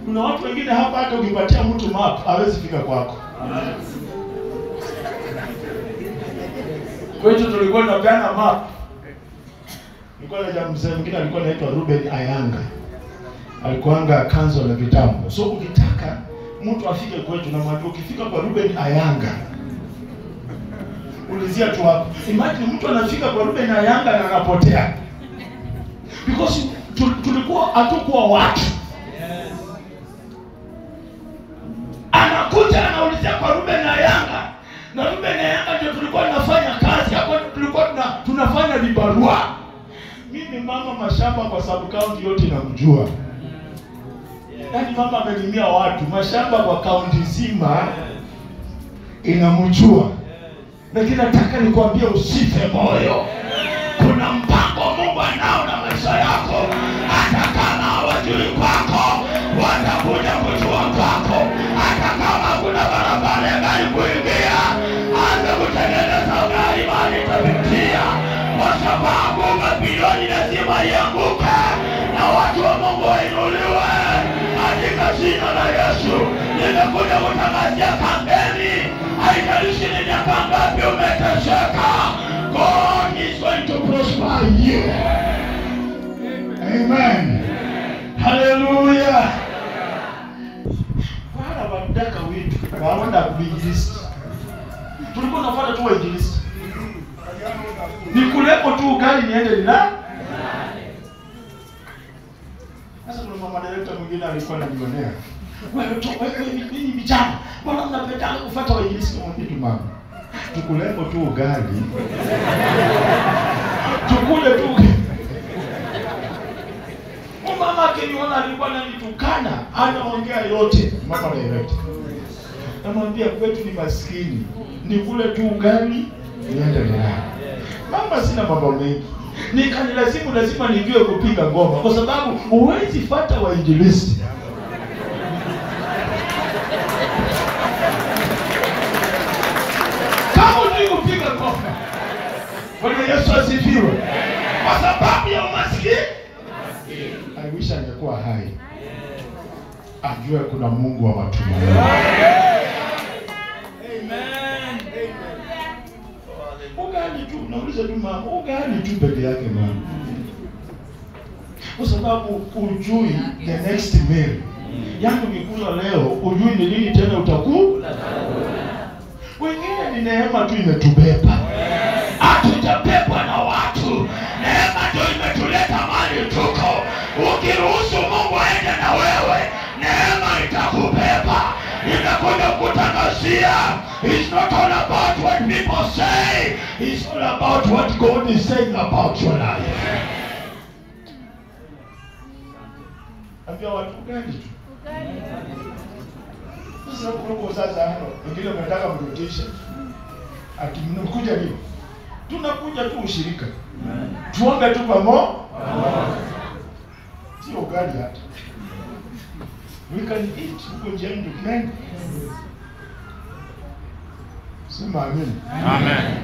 Kuna watu wengine hapa hata ukipatia mtu map hawezi fika kwako. Kwetu tulikuwa tunapeana map. Nilikuwa na mzee mwingine alikuwa anaitwa Ruben Ayanga. Alikuanga kanzo la vitambo. So ukitaka mtu afike kwetu na mwambie ukifika kwa Ruben Ayanga, ulizia tu hapo. Imagine mtu anafika kwa Ruben Ayanga na anapotea. Because tulikuwa hatukuwa watu. Anakuja anaulizia kwa Ruben Ayanga. Na Ruben Ayanga ndio tulikuwa tunafanya kazi hapo, tulikuwa tunafanya vibarua. Mimi mama mashamba kwa sub county yote namjua. Yaani mama amelimia watu mashamba kwa county nzima inamjua. Lakini nataka nikwambie usife moyo. Kuna mpango Mungu anao na maisha yako. Hata kama hawajui kwako, watakuja kujua kwako. Hata kama kuna barabara ya gari kuingia, anza kutengeneza gari mahali itapitia. Kwa sababu mabilioni lazima ianguke na watu wa Mungu wainuliwe katika jina la Yesu. Nimekuja kutangazia kampeni. Haijalishi ni miaka ngapi umeteseka, God is going to prosper you. Amen. Hallelujah. Bwana wadaka wetu waona kuinjilisti. Tulikuwa tunafuata tu wainjilisti. Nikulepo tu ugali niende nila. Sasa kuna mama director mwingine alikuwa anajionea. Wewe tu wewe ninyi vijana, mbona mnapenda kufuata wainjilisti? Mwambie tu mama, tukulepo tu ugali. Tukule tu. Mama akiniona alikuwa ananitukana, anaongea yote. Mama director. Namwambia kwetu ni maskini. Nikule tu ugali niende nilale. Mama sina mambo mengi. Nikanilazimu lazima nijue kupiga ngoma kwa sababu huwezi fuata wainjilisti. Kama hujui kupiga ngoma. Bwana Yesu asifiwe. Kwa sababu ya umaskini. I wish angekuwa hai. Ajue kuna Mungu wa matumaini. Amen. Ugali tu, nauliza tu mama, ugali tu peke yake mama. Kwa sababu ujui the next meal. Yangu nikula leo, ujui ni lini tena utakula. Wengine ni neema tu imetubeba. Hatujabebwa na watu. Neema ndio imetuleta mahali tuko. Ukiruhusu Mungu aende na wewe, neema itakubeba. Nimekuja kutangazia, it's not all about what people say, it's all about what God is saying about your life. Ambia watu ugali tu. Sasa huko sasa hano, wengine wanataka mrutishe. Ati mnakuja nini? Tunakuja tu ushirika. Tuombe tu pamoja. Sio ugali hata. We can eat huko njiani tukienda. Sema amen. Amen.